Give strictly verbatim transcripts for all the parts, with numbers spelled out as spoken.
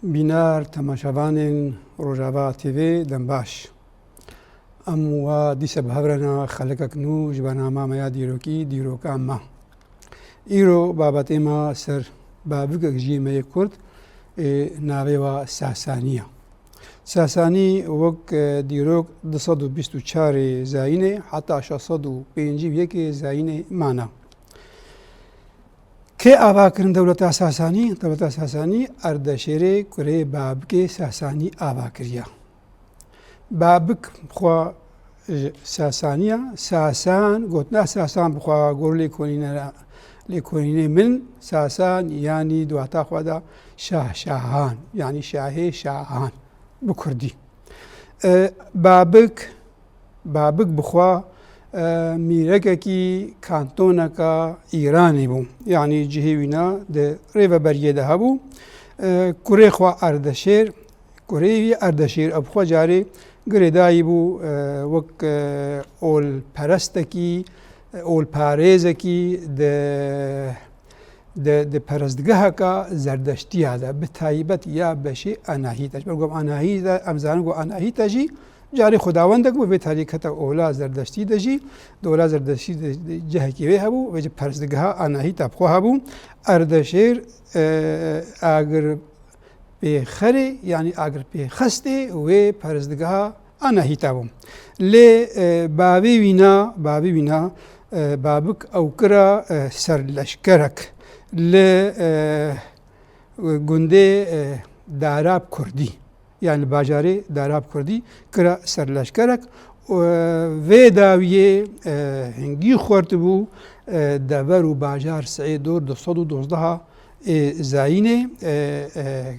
Bînar, temaşevanên Rojava T V, dem baş. Em wa dîse bi hev re ne xelekek nû ji bernama me ya dîrokî, dîroka me. Îro babetê me ser babikek jî me yê Kurd, ê, navê wa Sasanî ye. Sasanî wek, e, dîrok du sed û bîst û çarê zayînê heta şeş sed û pêncî û yekê zayînê mane. Kê ava kirin dewleta Sasanî? Dewleta Sasanî Erdeşêrê kurê babikê Sasanî ava kiriye. Babik xwe ji Sasanî ye. Sasan, gotina Sasan bi xwe gor lêkolînera-, lêkolînê min, Sasan yanî di wata xwe de şah şahan, yanî şahê şahan bi kurdî. E, babik, babik bi xwe, e, mîrekekî kantoneka Îranê bû. Yanî cihê wîna di rêveberiyê de hebû. E, kurê xwe Erdeşêr, kurê wî Erdeşêr ew bi xwe carê girêdayî bû, e, wek, e, olperestekî, e, olparêzekî di di, di perestgeheka Zerdeştiya de, bi taybet ya beşê Anahîta. Ji ber ku Anahîta, em zanin ku Anahîta jî carê xwedawendek bû, vê tarî kete ola Zerdeştî de jî, di ola Zerdeştî de, de cihekî wê hebû, vê jî perestgeha Anahîta bi xwe hebû. Erdeşêr, e, agir pêxerê, yanî agirpêxistê wê perestgeha Anahîta bû. Lê, e, bavê wîna, bavê wîna, e, babik ew kira, e, serleşkerek li, e, gundê, e, Darab Kurdî, yanî li bajarê Darab Kurdî kira serleşkerek. E, vê dawiyê, e, hingî xurt bû, e, dever û bajar sê dor du sed û dozdeh ê zayînê, e, e,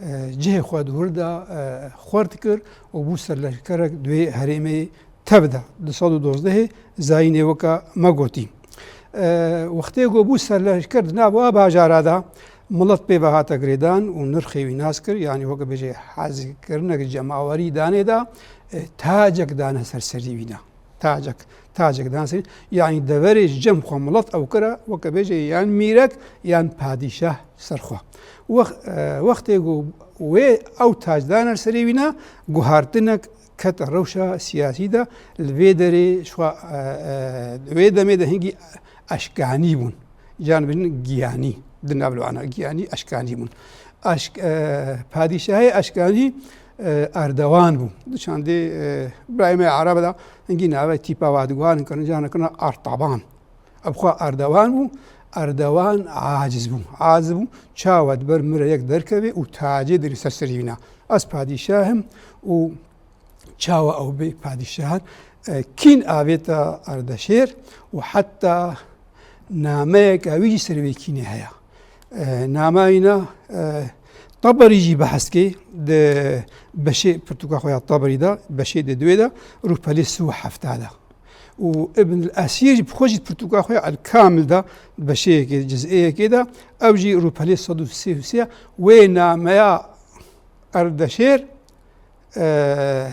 e, cihê xwe di wir de, e, xurt kir û bû serleşkerek di wê herêmê tev de, du sed û dozdehê zayînê weke me gotî. E, wextê ku bû serleşker di nav a bajara de, milet pê ve hate girêdan û nirxê wî nas kir, yanî weke bêje hezkirinek cemawerî danê de, e, tacek dane ser serî wî de. Tacek, tacek dan sê, yanî deverê ji cem xwe milet ew kira, weke bêje yan mîrek, yan padîşah ser xwe. Wex-, e, wextê ku wê ew tac dane serê wîna, guhartinek kete rewşa siyasî de, li vê derê ji xwe, e, e, wê demê de hingî eşkanî bûn. Can bin giyanî, di nav li wana giyanî eşkanî bûn. Eşk-, e, padîşahê eşkanî, e, Erdewan bû. Di çandê, e, birayê me Erebe de hingî navê tîpa wa diguharin kirin, can kirina Artaban. Ev xwe Erdewan bû, Erdewan aciz bû. Aciz bû, çawa di ber min re yek derkeve û tacê dirê ser serî wîna. Ez padîşah im û çawa ew bê padîşah, e, kîn avêta Erdeşêr û heta nameyeke wî jî ser vê kînê heye. E, nama wîna, e, Teberî jî behs dike di beşê pirtûka xwe ya Teberî de, beşê di duwê de, rûpelê sî û hefta de. Û Ibn el Esîr jî bi xwe jî pirtûka xwe ya El Kamil de, beşê yekê, ciz'ê yekê de, ew jî rûpelê sed û sê û sê, wê nameya Erdeşêr, e,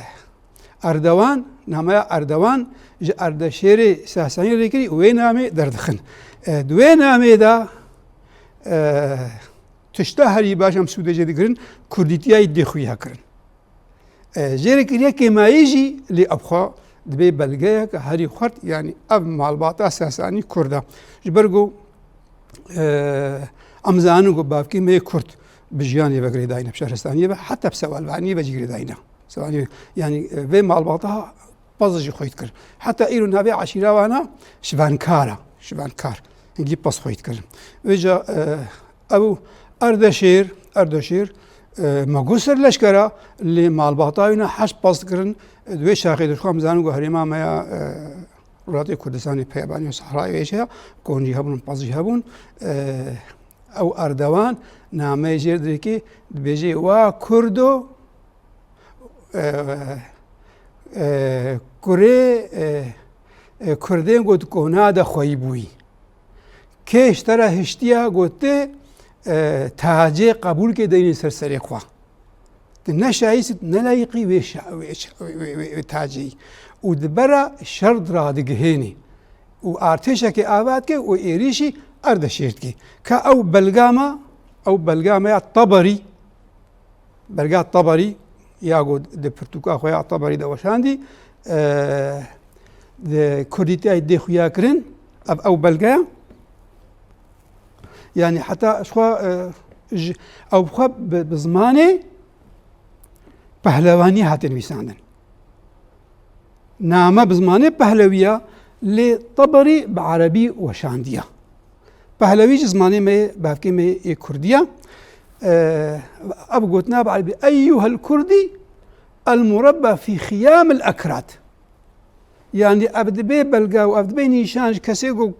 Erdewan, nameya Erdewan ji Erdeşêrê Sasanî lê kirî, wê namê derdixin. E, di wê namê de, e, tişta herî baş em sûdê jê digirin, kurdîtiyayî dê xwe ya kirin. E, jê re kiriye kêmayî jî, lê ev xwe dibê belgeyek herî xurt, yanî ev malbata Sasanî Kurd e. Ji ber ku, e, em zanin ku bavkê me yê Kurd bi jiyanê ve girêdayî ne, bi şehristaniyê ve, heta bi sewalvaniyê ve jî girêdayî ne. Sewalvaniyê, yanî, e, vê malbata pez jî xweyt kir. Heta îro navê eşîra wana Şivankar e. Şivankar. Hingî pez xweyt kir. Vêca, e, ew Erdeşêr, Erdeşêr, e, me got serleşker e, lê malbata wî ne heş pez kirin, e, di wê şaxê de, xwe em zanin ku herêma me ya, e, Rojhilatê Kurdistanê, Peyabaniya Sehrayê wê jî heye, kon jî hebûn, pez jî hebûn. E, ew Erdewan nameyê jê dirêkê, dibêjê wa Kurdo, e, e, kurê, e, e, Kurdên ku di kona de xweyî bûyî. Kê ji te re hiştiya ku tu, e, tacê qebûlkê deynî ser serê xwe. Tu ne şayîst, ne layîqî wê şa-, wê şa-, wê, wê, wê, wê tacê. Û di bera şer radigihênê. Û artêşekê ava dike û êrîşî Erdeşêr dike. Ka ew belgama, ew belgama ya Teberî, Belga Teberî, ya ku di pirtûka xwe ya Teberî de weşandî, e, di kurdîtiyayê dê xuya kirin, ev ew belgeya. Yanî heta ji xwe, e, ji, ew bi xwe bi, bi zimanê pehlewanî hate nivîsandin. Name bi zimanê Pehlewiya, lê Teberî bi erebî weşandiya. Pehlewî ji zimanê me yê, bavkê me yê kurdî ye. Ev gotina bi erebî, "Eyyuhel kurdî el murabba fî xiyamil ekrad." Yanî ev dibe belge û ev dibe nîşan ji kesê ku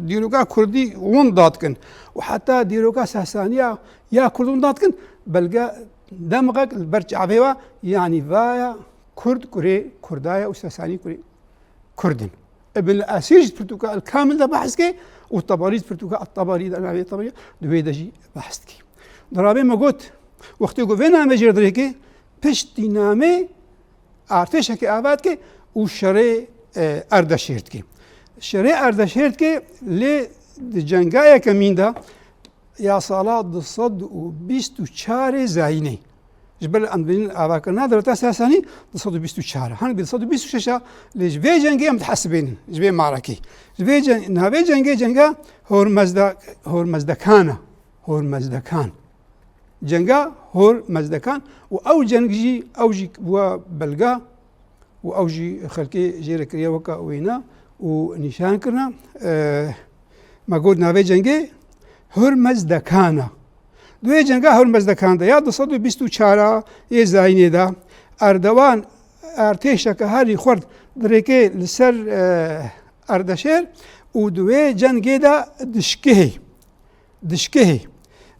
dîroka kurdî winda dikin û heta dîroka Sasaniya ya kurd winda dikin, belge demxek li ber çavê we, yanî vaya kurd kurê kurda ye û Sasanî kurê kurd in. Ibn Esîr ji pirtûka El Kamil de behs dike û Teberî ji pirtûka El Teberî de, navê Teberî, di wê de jî behs dike. Di rabê me got, wextê ku vê namê jê dirêke, piştî namê artêşeke ava dike û şerê, e, Erdeşêr dike. Şerê Erdeşêr dike, lê di cenga yekemîn de ya sala du sed û bîst û çarê zayînê. Ji ber em dibînin avakirina dewleta Sasanî du sed û bîst û çar e. Hangi du sed û bîst û şeş e, lê ji vê cengê em dihesibênin, ji vê marekê. Ji vê ceng-, navê cengê cenga Hormezda-, Hormezdekan e. Hormezdekan. Cenga Hormezdekan û ew ceng jî, ew jî bûa belga û ew jî xelkê jê re kiriye weke wêne û nîşan kirine. E, me got navê cengê Hormezdekan e. Di wê cenga Hormezdekan de ya du sed û bîst û çar a yê zayînê de Erdewan artêşeke herî xurt dirêkê li ser, e, Erdeşêr û di wê cengê de dişkihê. Dişkihê.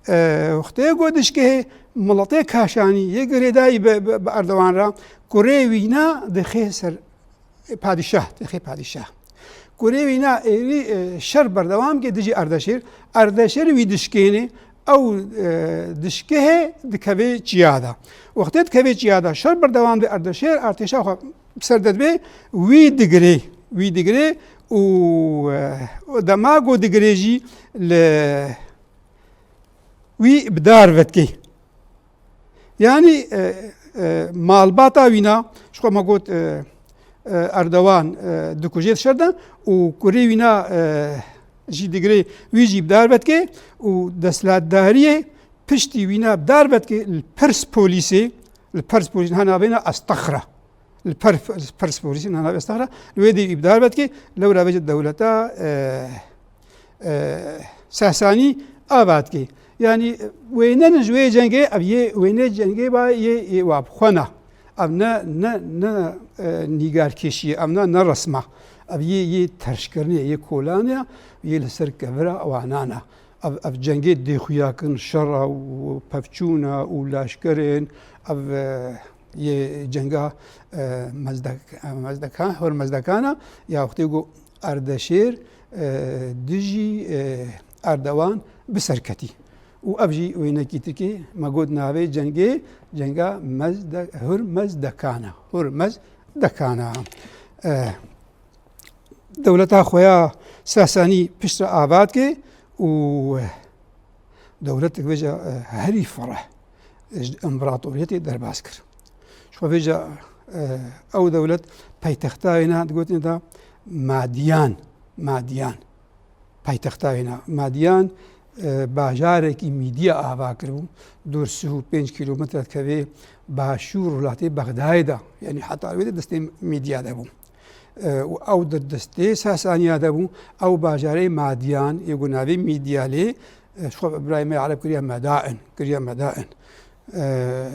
E, wextê ku dişkihê miletê Kaşanî yê girêdayî bi, bi, bi Erdogan re, kurê wîna dixê ser padîşah, dixê padîşah. Kurê wîna êrî, e, şer berdewam ke dijî Erdeşêr. Erdeşêr wî dişkênê, ew, e, dişkihê dikeve çiya de. Wextê dikeve çiya de, şer berdewam de Erdeşêr, artêşa xwe bi ser de dibe, wî digirê, wî digirê û, e, dema ku digirê jî li wî bi dar vedikê. Yanî, e, e, malbata wîna, ji xwe me got, e, e, Erdogan, e, dikuje di şer de û kurê wîna, e, jî digirê, wî jî bi dar vedikê û desthilatdariyê piştî wîna bi dar vedikê li Pers polîsê, li Pers polîsê niha navê ne Estexra. Li per, Pers polîsê niha navê Estexra, li wê dê îbdar vedikê, lewra vêce dewleta, e, e, Sasanî ava dikê. Yanî wêne ji wê cengê, ev yê wêne cengê ba yê, yê wa bi xwe ne. Ev ne, ne, ne, e, nîgarkêşî ye, ev ne, ne resma. Ev yê, yê terşkirinê, yê kolanê, yê li ser kevira wanan e. Ev, ev cengê dêxuyakin, şera û pevçûna û laşkerên, ev, e, yê cenga, e, Mezdek-, e, Mezdekan, Hor Mezdekana, ya wextê ku Erdeşêr, e, dijî, e, Erdewan bi ser ketî. Û ev jî wênekî tirkî, me got navê cengê, cenga Mezde-, Hor Mezdekana. Hor Mezdekana. E, dewleta xwe ya Sasanî piştre ava dike û dewletek vêca, e, herî fereh ji împaratoriyetê derbas kir. Ji xwe vêca, e, ew dewlet paytexta wêna digotin de Madiyan, Madiyan. Paytexta wêna Madiyan, e, bajarekî Mîdiya ava kiribû. Dûr sih û pênc kîlometre dikeve başûr welatê Bexdayê de. Yanî heta wê de destê Mîdiya de bû. E, û ew di destê Sasaniya de bû. Ew bajarê Madiyan, yê ku navê Mîdiya lê, e, ji xwe birayê me Ereb kiriye Medain, kiriye Medain. E,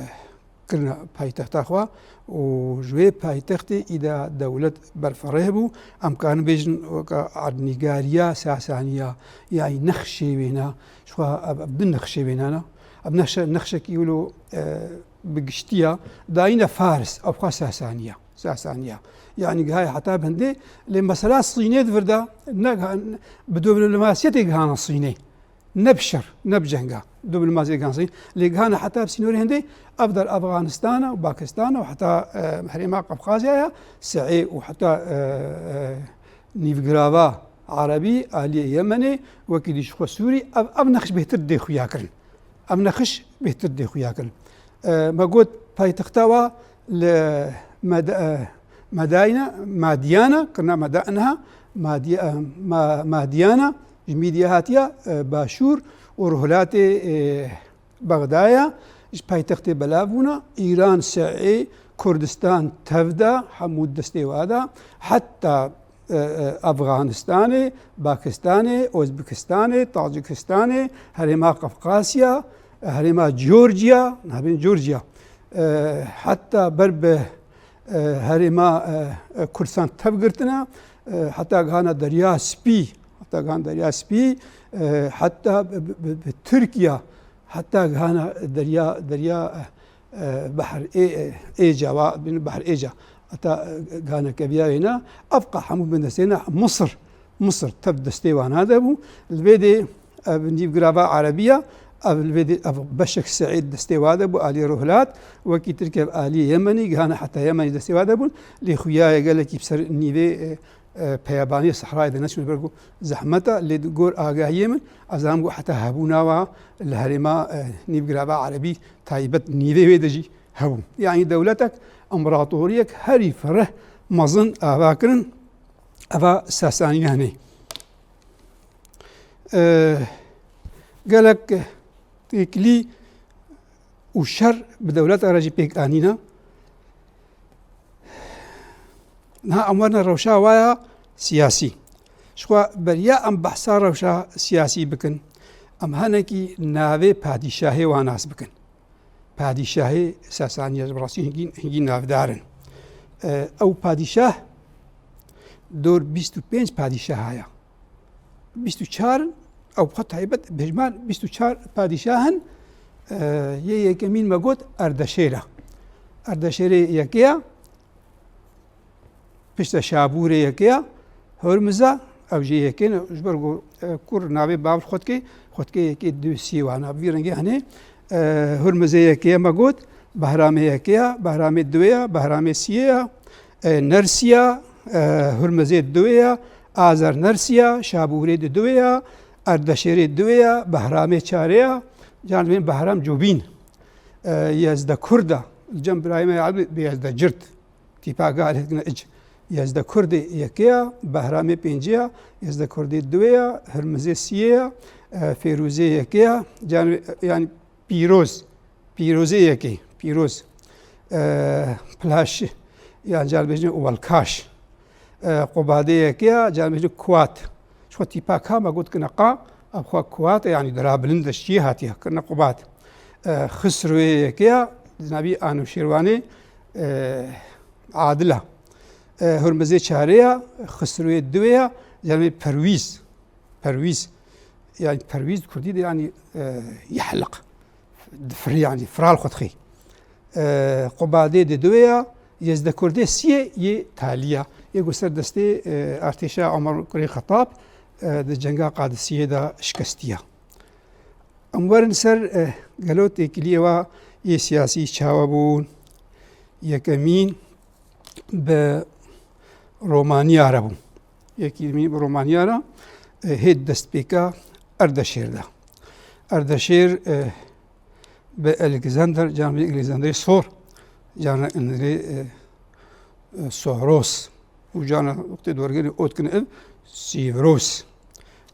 kirine paytexta xwe û ji wê paytextê îda dewlet berfereh bû. Em karin bêjin weke erdnîgariya Sasaniya, yanî nexşê wêna, ji xwe ev, ev du nexşê wêna ne. Ev nexşe, nexşekî wilo, e, bi giştiya dayîne Faris, ev xwe Sasaniya, Sasaniya. Yanî gihaye heta bi hindê, lê mesela Sînê di vir de, ne giha-, bi diplomasiyetê gihane Sînê. Ne bi şer, ne bi cenga. Diplomasiyê gansî. Lê gihane heta bi sînorê hindê, ev der Afganistana û Pakistana û heta, e, herêma Qafqazya ya, Seê û heta, e, e, nîvgirava Erebî, aliyê Yemenê, wekî dî ji xwe Sûrî, ev, ev nexş bêhtir dê xuya kirin. Ev nexş bêhtir dê xuya kirin. E, me got paytexta wa li Med-, e, Medayna, Madiyana, kirina Medayna, Madiy-, e, Ma-, Madiyana, ji Mîdiya hatiya, e, başûr û rihlatê, e, Bexdaya, ji paytextê belav bûna, Îran, Şiê, Kurdistan tev da, hemû destê wa da, heta, e, e, Afganistanê, Pakistanê, Ozbekistanê, Tacikistanê, herêma Qafqasya, herêma Georgia, navên Georgia, e, heta ber bi, e, herêma, e, e, Kurdistan tev girtine, e, heta gihana Derya Spî, heta gihana Derya Spî, e, heta bi, bi, bi, bi Tirkiya, heta gihana Derya, Derya, e, e, Behr Ê-, e, Êca, wa, bin Behr Êca, heta, e, gihana keviya wêna, evqa hemû bin destê na Misir. Misir tev destê wana de bû. Li vê dê ev nîvgirava Erebiya, ev li vê dê ev beşek Seîd destê wa de bû, alî Rihlat, wekî Tirkiye ev alî Yemenî, gihana heta Yemenî destê wa de bûn. Lê xuya ye gelekî bi ser nîvê, e, e, peyabaniyê sehrayê de neçûn ber ku zehmet e, lê di gor agahiyê min, ez zanim ku heta hebûna wa li herêma, e, nîvgirava Erebî taybet nîvê wê de jî hebû. Yanî dewletek, împaratoriyek herî fireh mezin ava kirin, eva Sasaniyanê. E, gelek têkilî û şer bi dewleta re jî pêk anîne. Niha em werine rewşa wa ya siyasî. Ji xwe beriya em behsa rewşa siyasî bikin, em hinekî navê padîşahê wa nas bikin. Padîşahê Sasaniya ji bi rastî hingî, hingî navdar in. E, ew padîşah dor bîst û pênc padîşaha ya. Bîst û çar in, ew xwe taybet bêjman bîst û çar padîşah in. E, yê yekemîn me got Erdeşêr e. Erdeşêrê yekê ya, pişte Şabûrê yekê ya, Hurmiza, ew jê yekê ne, ji ber ku, e, kur navê bav ji xwe dikê, xwe dikê yekê du sê wana. Bi vî rengê hene, e, Hurmizê yekê ya me got, Behramê yekê ya, Behramê duwê ya, Behramê siyê ya, e, Nersiya, e, Hurmizê duwê ya, Azer Nersiya, Şabûrê di duwê ya, Erdeşêrê duwê ya, Behramê çarê ya, can bên Behram Cobîn, e, Yezde Kurda, li cem birayê me ya bi Yezde Cirt. Tîpa galê dikine ic. Yezde Kurdê yekê ya, Behramê pêncê ya, Yezde Kurdê duwê ya, Hurmizê siyê ya, e, Fêrûzê yekê ya, can, yani Pîroz, Pîrozê yekê, Pîroz, e, Plaş, yan can bêjin Welkaş, e, Qubadê yekê ya, can bêjin Kuat. Ji xwe tîpa ka me got kine qa, ev xwe Kuat e, yani dira bilind de şiyê hatiye, kirine Qubat. E, Xisrûyê yekê ya, di navî Anûşêrwanê, e, Adila. E, Hurmizê çarê ya, Xisrûyê duwê ya, yanî Perwîz. Perwîz. Yani Perwîz di Kurdî de yani, e, yehliq. Difirî yani, firal xwe dixî. E, Qubadê di duwê ya, Yezde Kurdê siyê yê talî ya. Yê ku ser destê, e, artêşa Omer kurê Xetab, e, di cenga Qadisiyê de şikestiya. Em werin ser, eh, gelo têkiliyê wa yê siyasî çawa bûn? Yekemîn bi Romaniya re bû. Yekemîn bi Romaniya re, eh, hêt destpêka Erdeşêr de. Erdeşêr, eh, bi Alexander, can bi Alexander Sor, can Andrê, eh, eh, Soros. Û cana wextê dorgirê ot kin ev Sîvros.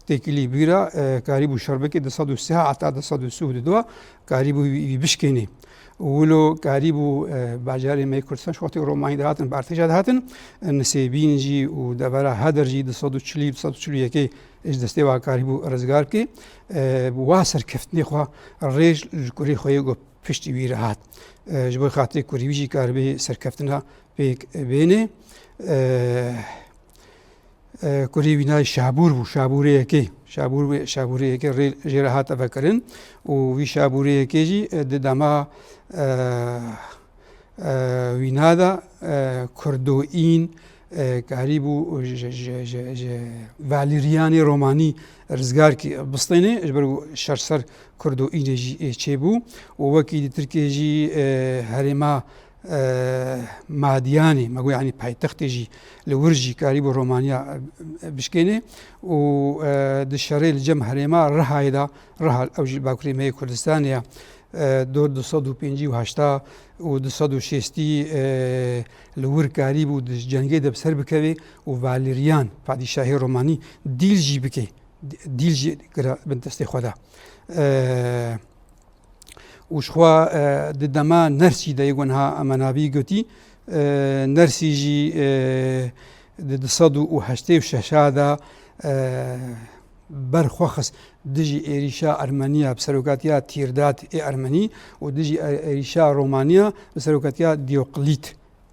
Têkilî bîra, e, karîbû şer bike di sed û sê heta di sed û sî û du karîbû wî, wî bişkênê. Û wilo karîbû, e, bajarê me Kurdistan ji wextê Romanî dihatin, bi artêşa dihatin, e, Nisêbîn jî û devera Heder jî di sed û çil, di sed û çil û yekê ji destê wa karîbû rizgar bike. E, wa serkeftinê xwe rêj ji kurê xwe yê ku piştî wî re hat. E, ji bo xatirê kurî wî jî karibê serkeftina pêk bênê. E, e, kurê wî nayê Şabûr bû, Şabûrê yekê. Şabûr, Şabûrê yekê rê jê re hate vekirin û wî Şabûrê yekê jî, e, di dema, e, e, wîna de, e, Kurdoîn, e, karîbû ji, ji, ji, ji Valîriyanê Romanî rizgar kî bistêne, ji ber ku şer ser Kurdoînê jî, e, çêbû û wekî di Tirkiyê jî, e, herêma, e, Madiyanê, me got, yanî paytextê jî li wir jî karîbû Romaniya, e, bişkêne û, e, di şerê li cem herêma Rihayê de, Riha ew jî li bakurê me yê Kurdistanê ye, E, dor du sed û pêncî û heşta û du sed û şêstî, e, li wir karîbû di cengê de bi ser bikeve û Valerian, padîşahê Romanî, dîl jî bike. Dîl jî kira bin destê xwe de. E, û ji xwe, e, di dema Nersî de yê ku niha me navî gotî, e, Nersî jî, e, di du sed û heştê û şeş de, e, ber xwe xist dijî êrîşa Ermeniya bi serokatiya Tîrdat ê Ermenî û dijî ê-, êrîşa Romaniya bi serokatiya Dioklît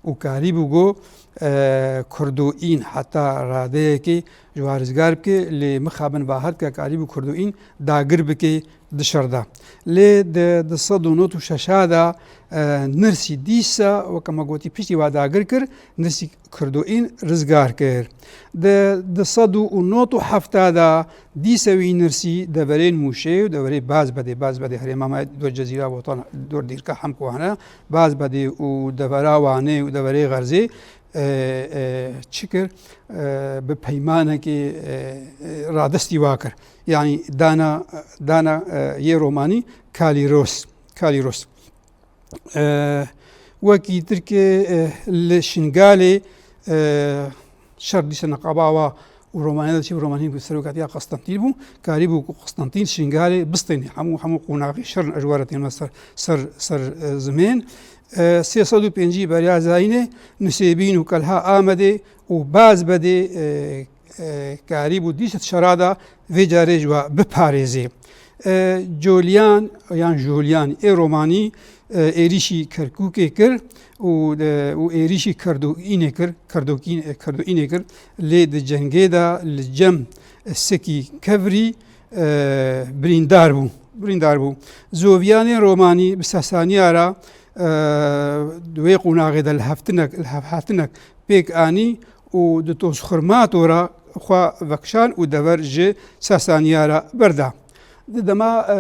û karîbû ku, e, Kurdoîn heta radeyekê ji wan rizgar bike, lê mixabin va her dike karîbû Kurdoîn dagir bike di şer de. Lê di du sed û nod û şeş de, e, Nirsî dîsa, weke me gotî, piştî wa dagir kir, Nirsî Kurdoîn rizgar kir. Di du sed û nod û heft de dîsa wî Nirsî deverên Mûşê û deverê Bazbedê, Bazbedê herêma me dor Cezîra Botan, dor dîrka Hemko hene, Bazbedê û devera Wanê û deverê Xerzê, e, e, çi kir? E, bi peymanekê, e, e, radestî wa kir. Yanî dana, dana, e, yê Romanî Kalîros. Kalîros. E, wekî tirkê, e, li Şingalê, e, şer dîse neqaba wa û Romanya de çi Romanî serokatiya Qistantîn bû, karîbû ku Qistantîn Şingalê bistênê. Hemû, hemû qonaxê şer in, ez ji we re tême ser, ser, ser, e, zimên. E, sê sed û pêncî beriya zayînê Nusêbîn û Kelha Amedê û Bazbedê, e, e, karîbû dîsa di şera de vê carê ji we biparêzê. E, Coliyan yan Jolyan ê Romanî, e, êrîşî Kerkûkê kir û, e, û êrîşî Kerdoînê kir, Kerdokîn-, e, Kerdoînê kir. Lê di cengê de li cem, e, Sekî Kevrî, e, birîndar bû. Birîndar bû. Zoviyanê Romanî bi Sasaniya re, e, di wê qonaxê de lihevtinek, lihevhatinek pêk anî û di Tozxurmato re xwe vekişand û dever ji Sasaniya re berda. Di dema, e,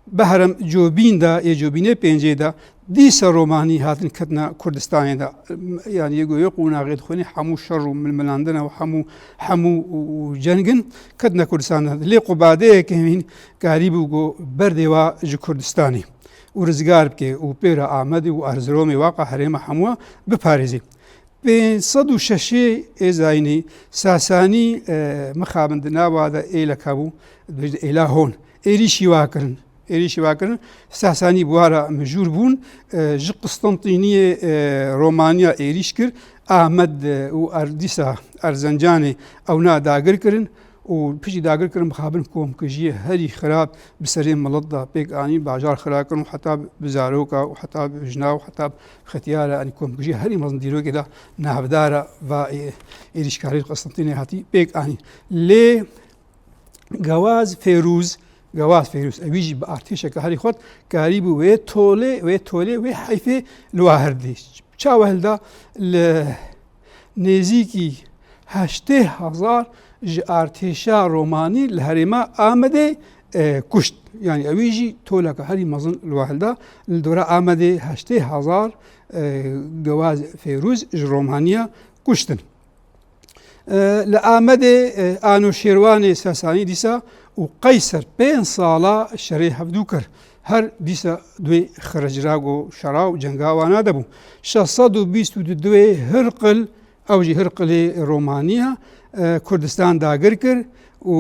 Behrem Cobîn de, yê Cobînê pêncê de, dîsa Romanî hatin ketine Kurdistanê de. Yanî yê ku yê qonaxê dixwînê hemû şer û milmilandin e û hemû, hemû û, û ceng in, ketine Kurdistanê de. Lê qubadeyeke hîn karîbû ku berdê wa ji Kurdistanê û rizgar bike û pê re Amedê û Erziromê, waqa herêma hemû biparêzê. Pênc sed û şeşê ê zayînî Sasanî, e, mixabin di nava de êleka bû, dibêjin êla hon. Êrîşî wa kirin. Êrîşî wa kirin. Sasanî bi wa re mijûl bûn, e, ji Qistantîniyê, e, Romaniya êrîş kir. Amed, e, û Er-, dîsa Erzencanê ewna dagir kirin. û piştî dagirkirin mixabin komkujiyê herî xirab bi serê milet de pêk anî, bajar xira kirin û heta bi zaroka û heta bi jina û heta bi xetiyara, yanî komkujiyê herî mezin dîrokê de navdar e va ê-, êrîşkarê li Qistintînê hatî pêk anî. Lê Gewaz Fêrûz, Gewaz Fêrûz, ewî jî bi artêşeke herî xurt karîbû wê tolê, wê tolê, wê heyfê li wa hirdî. Çawa hilda? Li nêzîkî heştê hezar ji artêşa Romanî li herêma Amedê, e, kuşt. Yanî ewî jî toleke herî mezin li wa hilda. Li dora Amedê heştê hezar, e, Gewaz Fêrûz ji Romaniya kuştin. E, li Amedê, e, Anoşêrwanê Sasanî dîsa û Qeyser pênc sala şerê hevdû kir. Her dîsa duê xiricira ku şera û cenga wana de bû. Şeş sed û bîst û du duê Hirqil, ew jî Hirqilê Romaniya, e, Kurdistan dagir kir û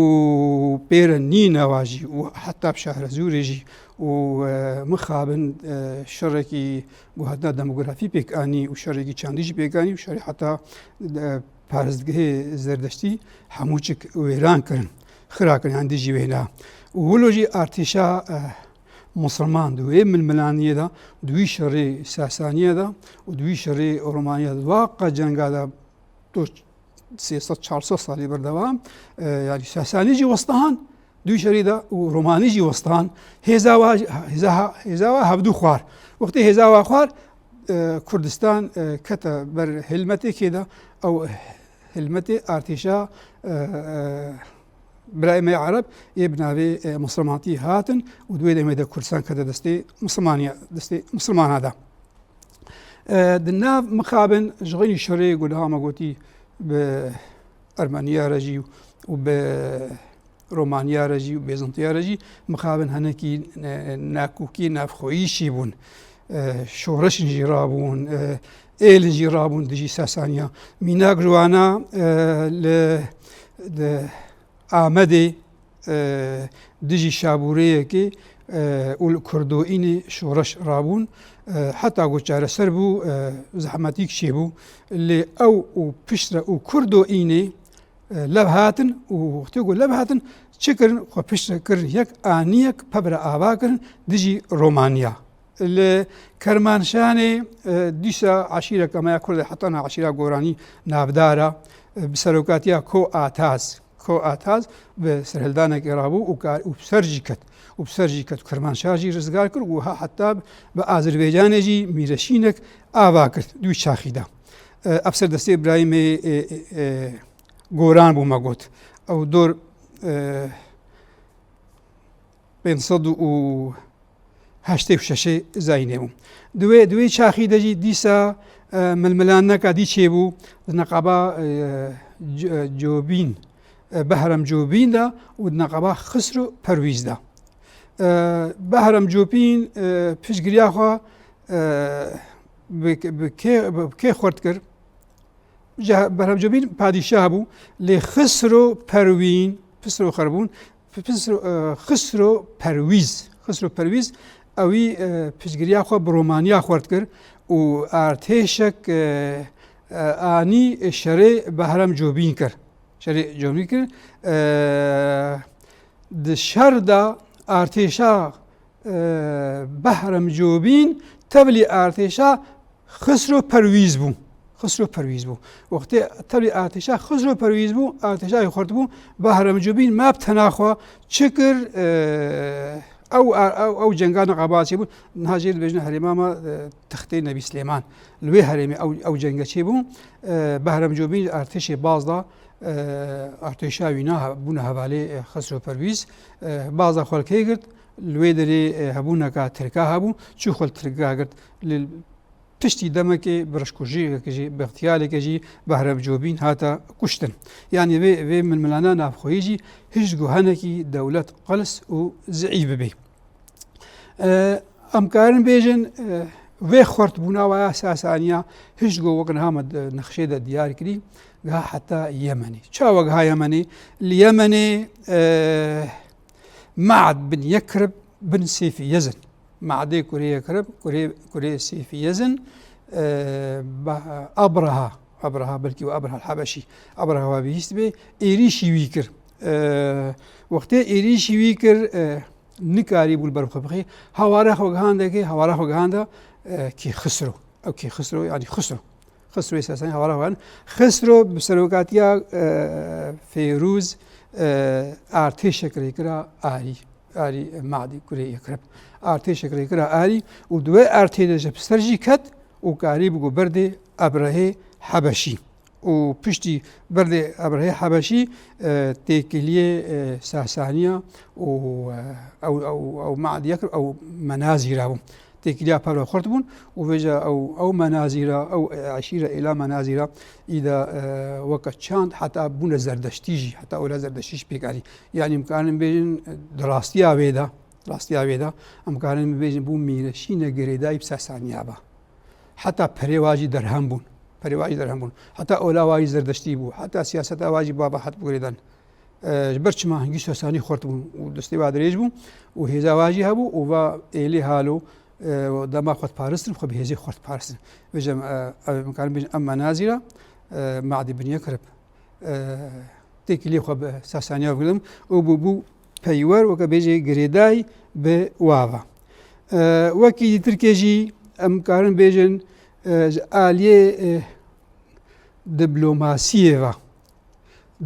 pê re Nînewa jî û heta bi Şehrezûrê jî û, e, mixabin, e, şerekî ku hatina demografî pêk anî û şerekî çandî jî pêk anî û şerê heta, e, parêzgehê Zerdeştî hemû çik wêran kirin, xira kirin, yan dijî wêna. Û wilo jî artêşa, eh, Musulman di wê milmilaniyê de, di wî şerê Sasaniyê de û di wî şerê Romaniyê de, di wa qe cenga de, tu sê sed çar sed salî berdewam, eh, yanî Sasanî jî westihan, Dû şerî de û Romanî jî westan, hêza wa, hêza ha-, hêza wa hevdû xwar. Wextê hêza wa xwar, e, Kurdistan, e, kete ber hilmetê kê de, ew hilmetê artêşa, e, e, birayê me Ereb yê bi navê, e, Misilmantî hatin û di wê demê de Kurdistan kete destê Misilmaniya, destê Misilmana de. E, di nav mixabin ji xeynî şerê ku niha me gotî bi Ermeniya re jî û bi Romaniya re jî û Bêzintiya re jî mixabin hinekî, e, nakokî navxweyî çêbûn. E, şoreşin jî rabûn, e, êlin jî rabûn dijî Sasaniya. Mînak ji wana, e, li, li Amedê, e, dijî Şabûreyekê, e, û li Kurdoînê şoreş rabûn. E, heta ku çareser bû, e, zehmetîk çêbû. Lê ew û piştre û Kurdoînê, e, lev hatin û wextê ku lev hatin, çi kirin? Xwe piştre kirin yek, anî yek, pevre ava kirin dijî Romaniya. Li Kermanşanê, e, dîsa eşîreke me ya Kurd e, heta niha eşîra Goranî navdar e, e, bi serokatiya Ko Ataz, Ko Ataz bi serhildanekê rabû û kar, û bi ser jî ket. Û bi ser jî ket. Kermanşah jî rizgar kir û ha heta bi Azerbaycanê jî mîreşînek ava kir di wî çaxî de. E, ev ser destê Îbrahîmê, e, e, e, Goran bû me got. Ew dor, e, pênc sed û heştê û şeşê zayînê bû. Di wê, di wê çaxî de jî dîsa, e, milmilaneka dî çêbû di neqaba, e, C-, e, Cobîn, e, Behrem Cobîn de û di neqaba Xisro Perwîz de. E, Behrem Cobîn, e, piştgiriya xwe, e, bi, bi kê, bi kê xurt kir? Ji Behrem Cobîn padîşah bû, lê Xisro Perwîn, Xisro Xerbûn, Xisro, e, Xisro Perwîz, Xisro Perwîz, ewî, e, piştgiriya xwe bi Romaniya xurt kir û artêşek, e, e, anî şerê Behrem Cobîn kir. Şerê Cobîn kir. E, di şer de artêşa, e, Behrem Cobîn tevlî artêşa Xisro Perwîz bû. Xisro Perwîz bû. Wextê tevlî artêşa Xisro Perwîz bû, artêşa wî xurt bû, Behrem Cobîn me bi tena xwe çi kir, e, ew, ew, ew cenga neqaba çêbû. Niha jê dibêjin herêma me, e, Textê Nebî Silêman. Li wê herêmê ew, ew cenge çêbû. E, Behrem Cobîn artêşê baz da, e, artêşa wî na he-, bûne hevalê, e, Xisro Perwîz. E, baz da xwe li kê girt. Li wê derê, e, hebûneka Tirka hebû, çû xwe li Tirka girt. Li piştî demekê bi reşkujiyeke jî, bi îxtiyaleke jî Behrem Cobîn hate kuştin. Yanî vê, vê milmilana navxweyî jî hişt ku hinekî dewlet qels û zeîf bibe. E, em karin bêjin, e, vê xurtbûna wa ya Sasaniya hişt ku wek niha me di nexşê de diyar kirî, giha heta Yemenê. Çawa giha Yemenê? Li Yemenê, e, Ma'd bin Yekrib bin Sêfî Yezin. Ma'dê kurê Yekrib, kurê, kurê Sêfî Yezin, e, ba-, Abraha, Abraha, belkî we Abraha el-Habeşî, Abraha we bihîst bê, êrîşî wî kir. E, wextê êrîşî wî kir, e, nikarî bû li ber xwe bixê. Hawara xwe gihande kê, hawara xwe gihande, e, kê Xisro. Ew kê Xisro, yanî Xisro. Xisrowê Sasanî hawara wan. Xisro bi serokatiya, e, Fêrûz, e, artêşek rêkira Arî. Arî Madî kurê Yekreb. Artêşek rêkira Arî û di wê artê de ji bi ser jî ket û karî bû berdê Ebrehê Hebeşî. Û piştî berdê Ebrehê Hebeşî, e, têkiliyê, e, Sasaniya û, e, ew, ew, ew Madî Yekreb, ew Menazîra bû. Têkiliya pevre xurt bûn û vêca ew, ew Menazîra, ew, e, eşîra êla Menazîra îda, e, weke çand heta bûne Zerdeştî jî, heta ola Zerdeştî jî pêk anî. Yanî em karin bêjin, e, di rastiya wê de, rastiya wê de, em karin bêjin bû mîreşîne girêdayî bi Sasaniya be. Heta perê wa jî derhem bûn. Perê wa jî derhem bûn. Heta ola wa jî Zerdeştî bû. Heta siyaseta wa jî ba, ba hat bû girêdan. E, ji ber çima hingî Sasanî xurt bûn û destê wa dirêj bû û hêza wa jî hebû û va êlî halo, e, dema xwe diparistin, xwe bi hêzê xurt diparistin. Vêca em, e, em karin bêjin em Menazîra, e, Madî bin Yekreb, e, têkiliyê xwe bi Sasaniya girin û bû, bû peywer weke bêjê girêdayî bi wa ve. E, wekî dî Tirkê jî em karin bêjin, e, ji aliyê, e, diplomasiyê ve.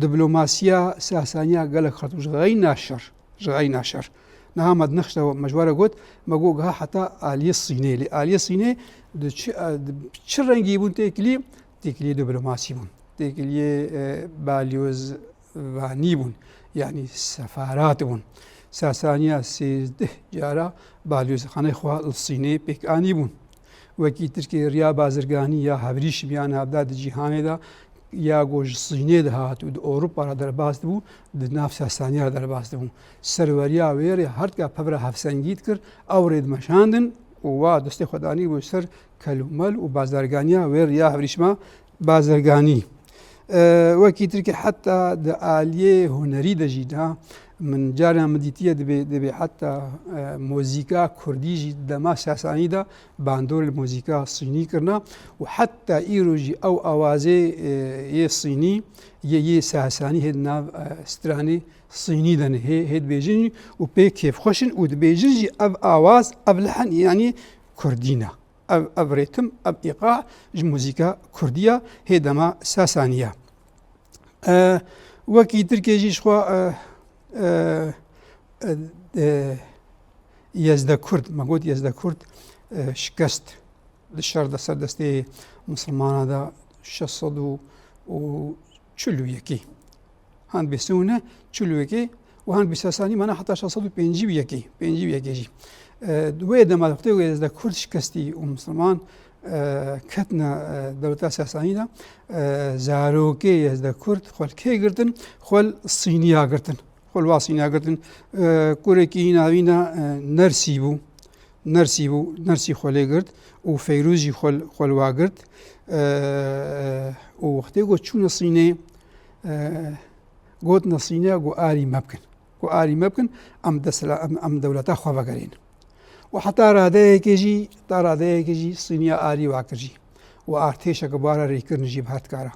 Diplomasiya Sasaniya gelek xurt bû ji xeyna şer, ji xeyna şer. Niha me di nexş de me ji we re got, me got giha heta aliyê Sînê. Lê aliyê Sînê di çi, di çi rengî bûn têkilî? Têkiliyê diplomasî bûn. Têkiliyê, e, balyozvanî bûn. Yanî sefarat bûn. Sasaniya sêzdeh cara balyozxaneyê xwe li Sînê pêk anî bûn. Wekî Tirkiyê riya bazirganî ya hevrîşim ya navdar di cîhanê de ya ku ji Sînê dihat û di Ewropa re derbas dibû, di nav Sasaniya re derbas dibû. Serweriya wê rê her tika pevra hevsengî dikir, ew rê dimeşandin û wa destê xwe danî bû ser kelûmel û bazarganiya wê rê ya hevrîşma bazarganî. E, wekî tirkî heta di aliyê hunerî de jî da min caran min dîtiye dibê, dibê heta, e, muzîka kurdî jî dema Sasanî de bandor li muzîka Sînî kirina û heta îro jî ew awazê, e, yê Sînî, yê, yê Sasanî hê di nav, e, stranê Sînî de ne, hê, hê dibêjin jî û pê kêfxweş in û dibêjin jî ev awaz, ev lihen, yanî kurdî ne. Ev, ev rêtim, ev îqa ji muzîka kurdî ya hê dema Sasanî ya. E, wekî tirkê jî ji xwe, e, e, e, e, Yezde Kurd, me got Yezde Kurd, e, şikest di şer de ser destê misilmana de şeş sed û çil û yekê. Hand bê sewne çil û yekê û hand bê Sasanî mana heta şeş sed û pêncî û yekê, pêncî û yekê jî. E, di wê dema wextê wê Yezde Kurd şikestî û misilman, e, ketine, e, dewleta Sasanî de, e, zarokê Yezde Kurd xwe li kê girtin, xwe li Sîniya girtin. Xwe li wa Sîniya girtin. E, kurekî hîna vîna, e, Nersî bû. Nersî bû, Nersî xwe lê girt û Feyrûz jî xwe, xwe li wa girt. E, û wextê ku çûne Sînê, e, gotine Sînê ku arî me bikin. Ku arî me bikin, em desela-, em, em dewleta xwe vegerên. Û heta radeyekê jî, ta radeyekê jî Sîniya arî wa kir jî. Û artêşeke bara rêkirin jî bi her dikara.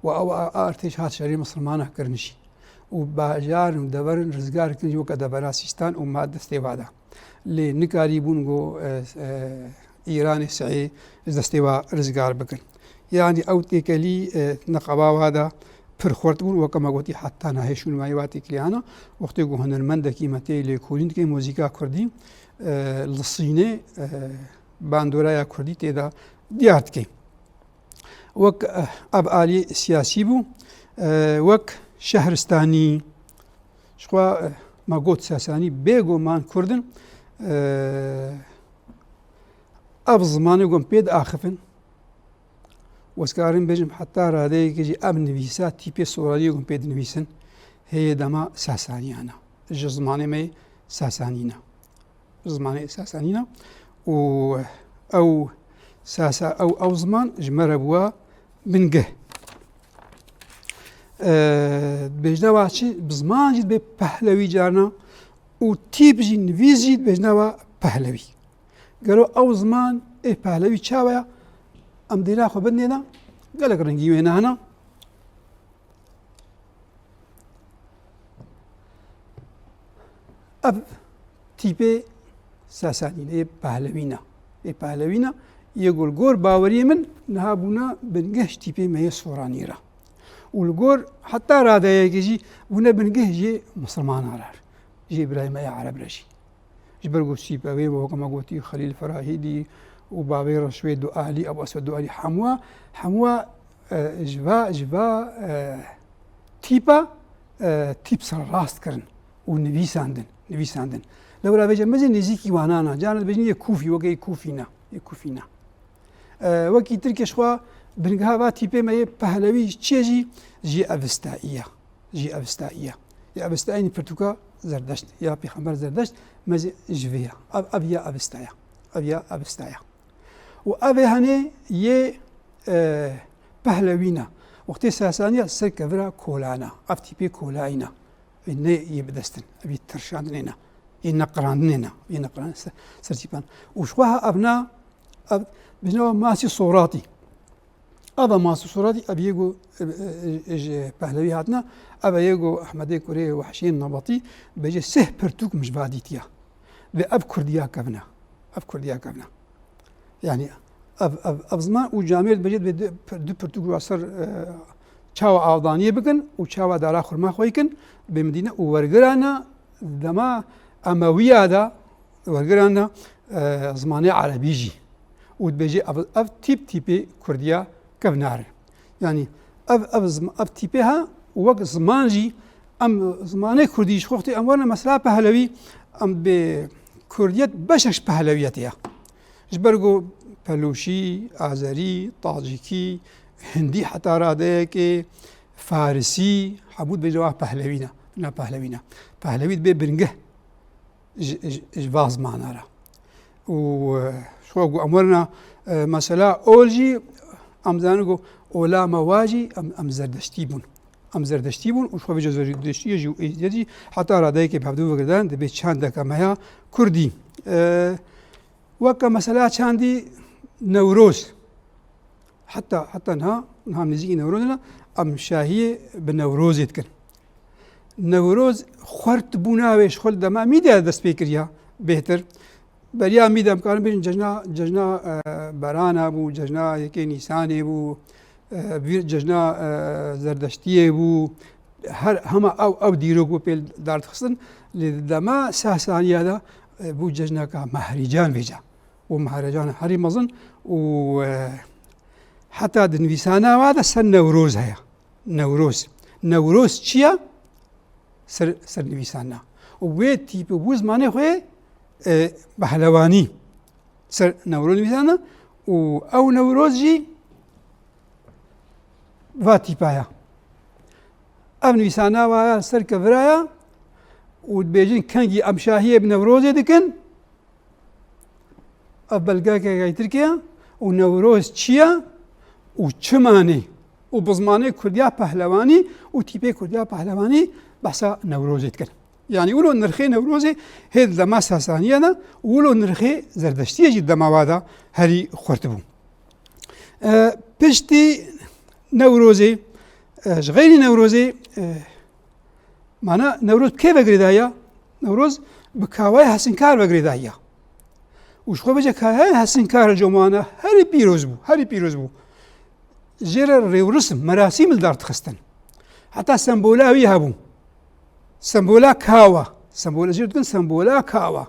Û ew a-, artêş hat şerê misilmana kirin jî. Û bajarin û deverin rizgar kirin jî weke devera Sîstan û ma destê wa da. Lê nikarîbûn ku, e, e, Îranê sehê ji destê wa rizgar bikin. Yanî ew têkelî, e, neqeba wa da pir xurt bûn, weke me gotî heta nahê şûnmayî wa têkiliyana. Wextê ku hunermendekî me tê lêkolîn dike muzîka kurdî, e, li Sînê, e, bandoraya kurdî tê de diyar dike. Wek, eh, ev alî siyasî bû, eh, wek şehristanî. Ji xwe, eh, me got Sasanî bêguman Kurd in, eh, ev zimanê ku em pê diaxifin. Ez karim bêjim heta radeyekê jî ev nivîsa tîpê soraniyê ku em pê dinivîsin heye dema Sasaniyana. Ji zimanê me yê Sasanî ne. Zimanê Sasanî ne. Û ew Sasa-, ew, ew ziman ji me re bûa bingeh. Eee, bêjna wa çi? Bi ziman jî dibê pehlewî carna û tîp jî, nivîs jî dibêjna wa pehlewî. Gelo ew ziman ê pehlewî çawa ya? Em dêra xwe bidinê de gelek rengî wê nahna. Ev tîpê Sasanî ne, yê Pehlewî ne. Yê Pehlewî ne, yê ku li gor baweriyê min niha bûne bingeh ji tîpê me yê Soranî re. Û li gor heta radeyekê jî bûne bingeh jê misilmanan re, jê birayê me yê Ereb re jî. Ji ber ku Sîpewê û weke me gotî Xelîl Ferahîdî û bavê Reşwê Dualî, Ebu Eswed Dualî, hemûa, hemûa, e, ji va, ji va, e, tîpa, e, tîp serrast kirin û nivîsandin, nivîsandin. Lewra vêce mezin nêzîkî wanan a, carna dibêjin yê Kûfî, weke yê Kûfî ne, yê Kûfî ne. E, wekî tirkê ji xwe bingeha va tîpê me yê Pehlewî çi ye jî, jî Evistayî ye. Jî Evistayî ye. Yê Evistayî pirtûka Zerdeşt, ya Pêxember Zerdeşt, mezin ji vê ye. Ev, ev ya Evistaya. Ev ya Evistaya. Û ev ê henê yê, e, Pehlewî ne. Wextê Sasaniya ser kevira Kola ne. Ev tîpê Kolayî ne. Vê ne yê bidestin. Ev yê tirşandinê ne. Yê neqirandinê ne. Yê neqirandin ser, ser tîpan. Û ji xwe ha ev ne, ev, bijna Masî Soratî. Ev e Masî Soratî, ev yê ku, e, e, e, ji Pehlewî hatine, ev e yê ku Ehmedê kurê Wehşiyên Nebetî bêje sih pirtûk min ji va dîtiya. Vê ev Kurdiya kevin e. Ev Kurdiya kevin e. Yanî ev, ev, ev ziman û camêrd bêje vê du, du pirtûk wa ser, e, çawa avdaniyê bikin û çawa dara xurma xweykin, bê min dîne û wergirane dema Emewiya de wergirane, e, zimanê erebî jî. Û dibêje ev, ev tîp tîpê Kurdiya kevnar e. Yanî ev, ev zim-, ev tîpê ha û wek ziman jî em zimanê Kurdî ji wextê em werine mesela Pehlewî, em bê Kurdiyet beşek ji Pehlewiyetê ye. Ji ber ku Pelûşî, Azerî, Tacîkî, Hindî heta radeyekê, Farisî, hemû dibêjin wa Pehlewî ne. Na Pehlewî ne. Pehlewî dibe bingeh ji, ji, ji va zimana re. Û, e, ji xwe ku em werina, e, mesela ol jî, em zanin ku ola me wa jî em, em Zerdeştî bûn. Em Zerdeştî bûn û ji xwe vêca Zerdeştiyê jî û Êzidiyê jî heta radeyekê bi hevdû ve girdan dibe çandeke me ya Kurdî. E, weke mesela çandî Newroz. Heta, heta niha, niha nêzîkî Newrozê ne, em şahiyê bi Newrozê dikin. Newroz xwert bûna wê ji xwe li dema mî de dest pê kiriya bêhtir. Beriya mî de em karin bêjin cejna, cejna, e, berana bû, cejna yekê Nîsanê bû, e, vî cejna, e, Zerdeştiyê bû. Her, hema ew, ew dîrok bû pê dar dixistin. Lê di dema Sasaniya de, e, bû cejneka Mehrîcan vêca. Û Mehrîcan herî mezin û, e, heta di nivîsana wa de ser Newroz heye. Newroz. Newroz çi ye? Ser, ser nivîsana. Û wê tîpê bû zimanê xwe, e, pehlewanî. Ser Newroz nivîsana û ew Newroz jî va tîpa ye. Ev nivîsana wa ya ser kevira ye û dibêjin kengî em şahiyê bi Newrozê dikin. Ev belgeke Tirkiye û Newroz çi ye û çi manê û bi zimanê Kurdiya pehlewanî û tîpê Kurdiya pehlewanî behsa Newrozê dikin. Yanî wilo nirxê Newrozê hê di dema Sasaniya de û wilo nirxê Zerdeştiyê jî dema wa de herî xurt bû. E, piştî Newrozê, e, ji xeyrî Newrozê, e, mana Newroz bi kê ve girêdaye? Newroz bi Kawaya Hesinkar ve girêdaye. Û ji xwe vêca Kawaya Hesinkar li cem wana herî pîroz bû, herî pîroz bû. Jê re rêwrisim, merasîm li dar dixistin. Heta sembola wî hebû. Sembola kawa. Sembola jê dikin sembola kawa.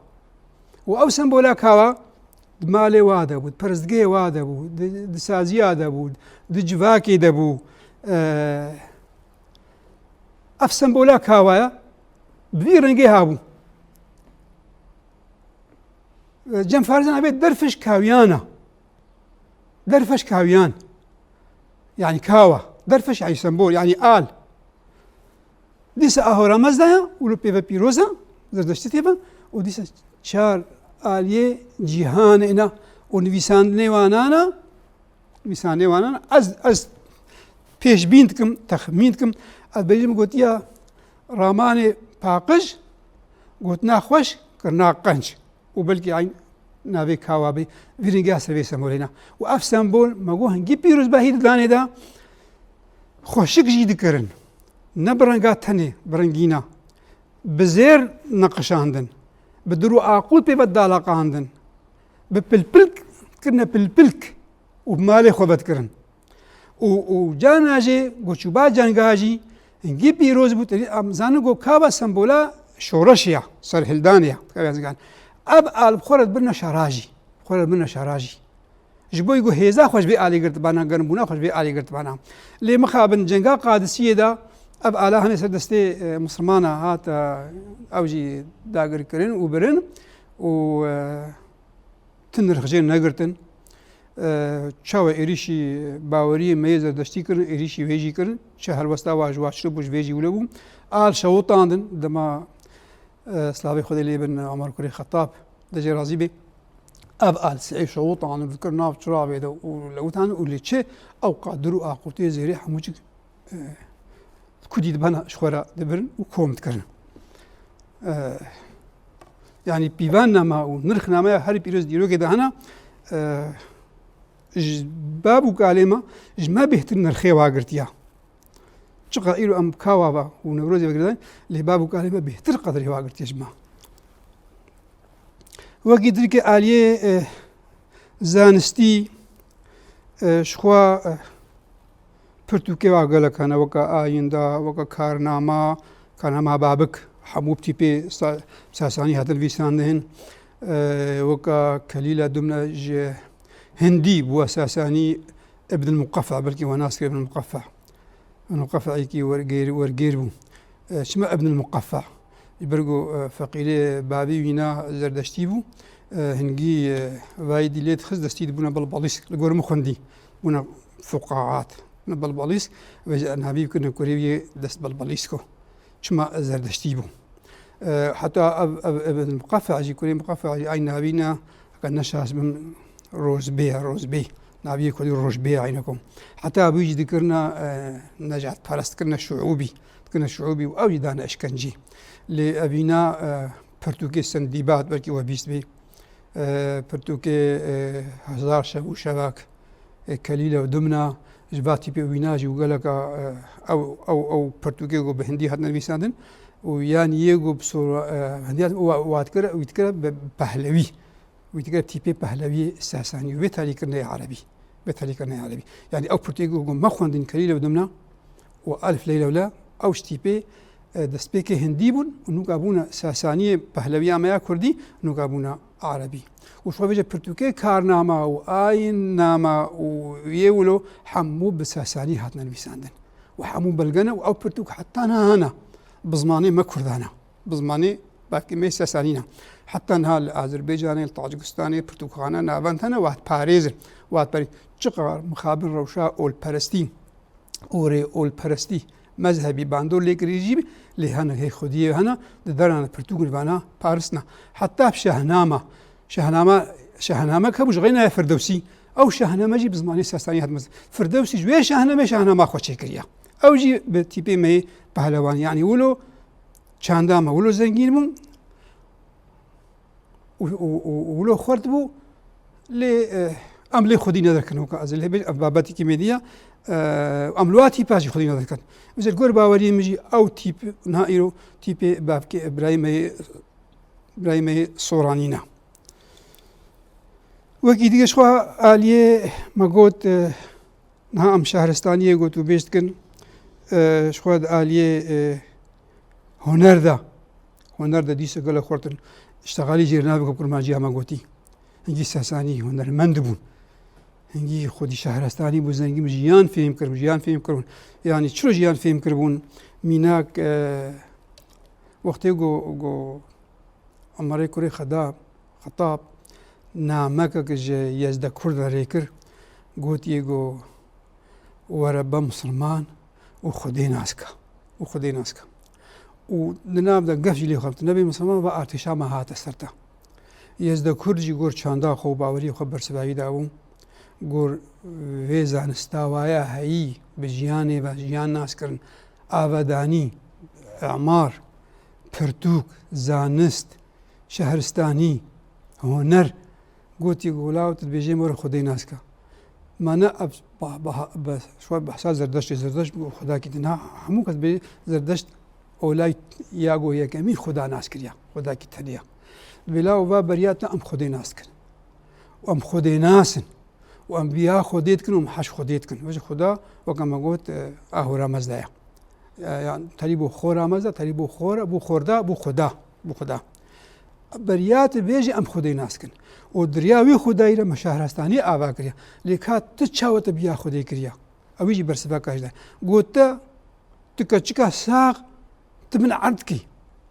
Û ew sembola kawa di malê wa de bû, di perestgehê wa de bû, di, di saziya de bû, di civakê de bû. Eee, ev sembola kawaya bi vî rengê habû. Cem Farizan avê derfeş kawiyana. Derfeş kawiyan. Yani kawa. Derfeş yani sembol, yani al. Dîsa Ahoramezda ya, û li pê ve pîroz e, Zerdeştî tê ve, û dîsa çar aliyê cîhanê ne, û nivîsandinê wanan e, nivîsandinê wanan e, ez, ez pêşbîn dikim, texmîn dikim, ez bêjim gotiya ramanê paqij, gotina xweş, kirina qenc. Û belkî eyn navê kawa bê, vî rengê ser vê sembolê ne. Û ev sembol, me got, hingî pîrozbahî di danê de xweşik jî dikirin. Ne bi renga tenê, bi rengîna. Bi zêr neqişandin. Bi dir û aqut pê ve daleqandin. Bi pilpilk kirine pilpilk û bi malê xwe vedikirin. Û, û carna jî, goçûba cenga jî, hingî pîroz bû, terî, em zanin ku kava sembola şoreşê ya, serhildanê ya, kava zingan. Ev al bi xwe re dibirine şera jî, xwe re dibirine şera jî. Ji bo ku hêza xwe ji vê alî girtibana, germbûna xwe ji vê alî girtibana. Lê mixabin cenga Qadisiyê de ev ala hene ser destê, e, Mislimana hat, e, ew jî dagirkirin û birin û, e, Ti nirx jê negirtin. E, çawa êrîşî baweriyê me yê Zerdeştî kirin, êrîşî wê jî kirin. Çi helwesta wa ji wa çilo bû, ji vê jî wilo bû. Al şewitandin, dema, e, slavê Xwedê lê bin Omer Kurê Xetab, de jê razî bê. Ev al sihê şewitandin, dikir nav çirabê de û lewitandin û lê çi ew qadir û aqutê zêrê hemû çik e, kudî dibana ji xwe re dibirin û kom dikirin. E, yanî pîvannama û nirxnama ya herî pîroz dîrokê de hene, e, ji bab û kalê me ji me bêhtir nirxê wa girtiya. Çiqa îro em kawa ve û Newrozê ve girdan, lê bab û kalê me bêhtir qedrê wa girtiye ji me. Wekî dirke aliyê, e, zanistî, e, ji xwe, e, pirtûkê wa gelek hene, weke Ayinda, weke Karnama, Karnama Babik, hemû bi tîpê Sa-, Sasanî hatin nivîsandin, e, weke Kelîla Dumne ji Hindî bû Sasanî, Ibn Muqeffa, belkî we nas kir Ibn Muqeffa. Ibn Muqeffeyekî wergêr, wergêr bû. E, çima Ibn Muqeffa? Ji ber ku, e, feqîrê bavê wîna Zerdeştî bû. E, hingî, e, vayî dî lê dixist, destî dibûna bel balîs, li gor min xwendî. Bûna fuqahat. Belbalîsk, vêje navî bikirine kurê wî dest Belbalîsko. Çima zerdeştî bû. E, heta ev, ev, ev Muqefe jî, kurê Muqefe jî ay navî ne, heke neşas bim, Rozbê ye, Rozbê. Naviyê kurdî Rojbê ye, eyne kom. Heta ew jî dikirine, e, necatperest, dikirine şuûbî. Dikirine şuûbî û ew jî dane eşkencî. Lê evîna, e, pirtûkê Sindîbad belkî we bîst bî. E, pirtûkê, e, Hezar Şev û Şevak, e, Kelîle û Dimna, ji va tîpê wîna jî û geleka, e, ew, ew, ew pirtûkê ku bi hindî hatine nivîsandin û yan yê ku bi sor-, e, hindî hat-, wa, wa dikire, wî dikire bi pehlewî, wî dikire tîpê pehlewiyê Sasanî û vê tarî kirine erebî. Vê tarî kirine erebî. Yanî ew pirtûkê ku me xwendin Kelîle û Dimna û Elf Leyle û La, ew ji tîpê, e, destpêkê hindî bûn û nûka bûne Sasaniyê, pehlewiya me ya kurdî, nûka bûne erebî. Û ji xwe vêje pirtûkê Karnama û Ayînnama û yê wilo hemû bi Sasanî hatine nivîsandin. Û hemû belge ne û ew pirtûk heta niha hene bi zimanê me kurdan e. Bi zimanê bavkê me Sasanî ne. Heta niha li Azerbaycanê, li Tacikistanê pirtûkxane navend hene, wa diparêzin. Wa diparê-, çiqas mixabin rewşa olperestî û rê olperestî, mezhebî bandor lê kirî jî, lê hene hê xwediyê hene, di derana pirtûk li vana parisna. Heta bi Şahnama, Şahnama, Şahname ke bû ji xeyna ye Firdewsî, ew Şahname jî bi zimanê Sasanî hat mezin. Firdewsî ji wê Şahnamê Şahnama xwe çêkiriye. Ew jî bi tîpê me yê pehlewanî, yanî wilo çanda me wilo zengîn bû. û, û, û, û wilo xurt bû, lê, e, em lê xwedî nedikin, weke ez lê bêjim, ev babetekî me diya, e, em li wa tîpa jî xwedî nedikin. Mesela gor baweriyê min jî ew tîp, niha îro tîpê bavkê Îbrahîmê, Îbrahîmê Soranî ne. Wekî dî ji xwe aliyê me got, e, Niha em şehristaniyê gotûbêj dikin, e, ji xwe di aliyê, e, huner de, huner de dîsa gelek xurt in. Îştexalî jêr navê ku kurmanciya me gotî. Hingî Sasanî hunermend bûn. Hingî xwedî şehristanî bû, zengîn bû, jiyan fêm kiribûn, jiyan fêm kiribûn. Yanî çiro jiyan fêm kiribûn? Mînak, e, wextê ku, ku Umerê kurê Xeda-, Xetab namekek ji Yezdekur de rê kir, gotiye ku, "Were be misilman û Xwedê nas ke, û Xwedê nas ke." Û di nav de gef jî lê xwe, "Tu nebê misilman, va artêşa me hate ser te." Yezdekur jî gor çanda xwe û baweriyê xwe bersivayî dabû. Gor vê zanista waya heyî bi jiyanê ve, jiyan nas kirin, avadanî, emar, pirtûk, zanist, şehristanî, huner, gotî, "Gula, tu dibêjê me re Xwedê nas ke." Ma ne ev ba-, ba-, be-, şwe behsa Zerdeştê, Zerdeşt bi Xwedakî din. Ha, hemû kes bê Zerdeşt olay ya go yekemî Xweda nas kiriya, Xwedakî teniya. Bila û va beriya te em Xwedê nas dikin. Û em Xwedê nas in. Û em biya Xwedê dikin û em heş Xwedê dikin. Vêjî Xweda, weke me got, e, a hora mezde ye. E, yan terî bo xora mezde, terî bo xora, bo xorda, bo Xweda, bo Xweda. Beriya tu bêjî em Xwedê nas dikin. Û diriya wî Xwedayî re me şehrestanî ava kiriye. Lê ka tu çawa te biya Xwedê kiriye? Ew jî bersiveka jî de. Got te, tu keçika sax, tu min erd kî.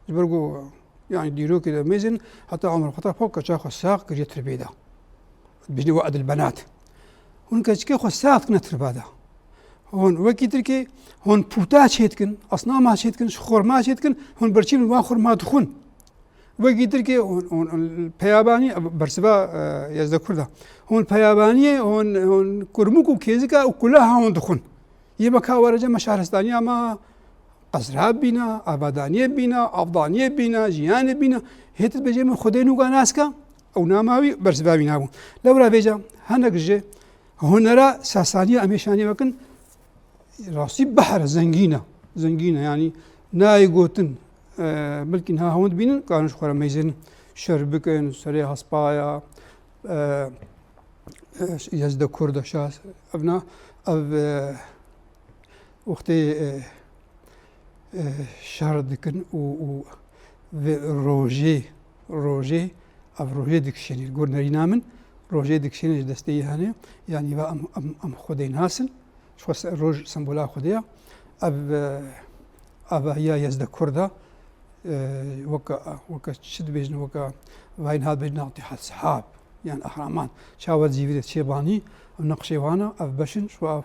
Ji ber ku, yani dîrokê de mêzin, heta Omer Xetab xwe keça xwe sax kiriye tirbê de. Bijnê we edil benat. Hûn keçikê xwe sax dikine tirba de. Hûn wekî tirkê, hûn pûta çê dikin, asnama çê dikin, xorma çê dikin, hûn birçîn wan xorma dixwin. Wekî tirkê hûn, hûn, hûn peyabanî, bersiva, e, Yezde Kurda. Hûn peyabaniyê, hûn, hûn kurmuk û kêzika û kulaha hûn dixwin. Yê me ka were cem me şehristaniya me, qezra bîna, avadaniyê bîna, avdaniyê bîna, jiyanê bîna. Hê tu dibêjê min Xwedê nûka naska, ew nama wî bersiva wî nabû. Lewra vêca hinek ji hunera Sasaniya em ê şanî vekin, rastî behr e, zengîn e. Zengîn e, yanî nayê gotin, e, bilkî niha hûn dibînin, karin ji xwe re meyzên şer bikin, serê hespaya, e, e, Yezde Kurda şah, ev na, ev, e, wextê, e, e, şer dikin û, û vê rojê, rojê, ev rojê dikişênî. Gor nerîna min, rojê dikişênî ji destê yê hene, yanî va em, em, em Xwedê nasin. Ji xwe se-, roj sembola Xwedê ya. Ev, e, avahiya Yezde Kurda, e, weke, weke çi dibêjin, weke vayîn hat bêjin Natîhat Sihab, yan Ehraman. Çawa zîvirê çêbanî, ev neqşê wana, ev beşin, şu ev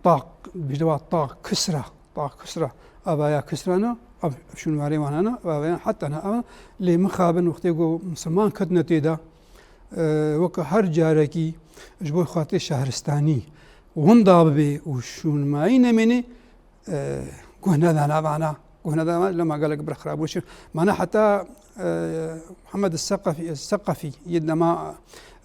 Taq, bijde wa Taq Kisra, Taq Kisra, ava ya Kisra ne, ev şûnwarê wan hene, ava ya heta ne, ava lê mixabin wextê ku misilman ketine tê de, e, weke her carekî ji bo xatirê şehristanî winda bibe û şûnmayî nemêne, e, guh nedana vana, guh nedana vana, lema gelek bir xirabû çi. Mana heta, e, Muhammed Seqefî, Seqefî yê dema,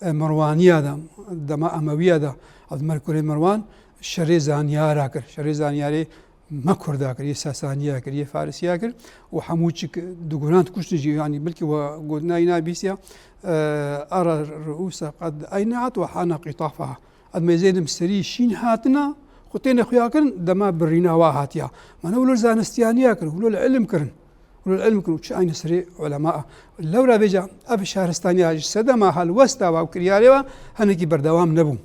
e, Mirwaniya de, dema Emewiya de, ez Merkurê Mirwan, şerê zanyara kir. Şerê zanyarê me Kurda kir, yê Sasaniya kir, yê Farisiya kir û hemû çik diguran kuştin jî, yanî belkî we gotina îna bîsiya, e, ara ru'usa qed eyneat ve hana qitafaha. Em mêzênim serî şîn hatina, xwe têne xuya kirin, dema birîna wa hatiya. Mana wilo zanistiyaniya kirin, wilo li ilim kirin. Wilo li ilim kirin û çi aynî serê ulema. Lewra vêca ev şaristaniya ji sedema helwesta wa û kiryarê wa hinekî berdewam nebû.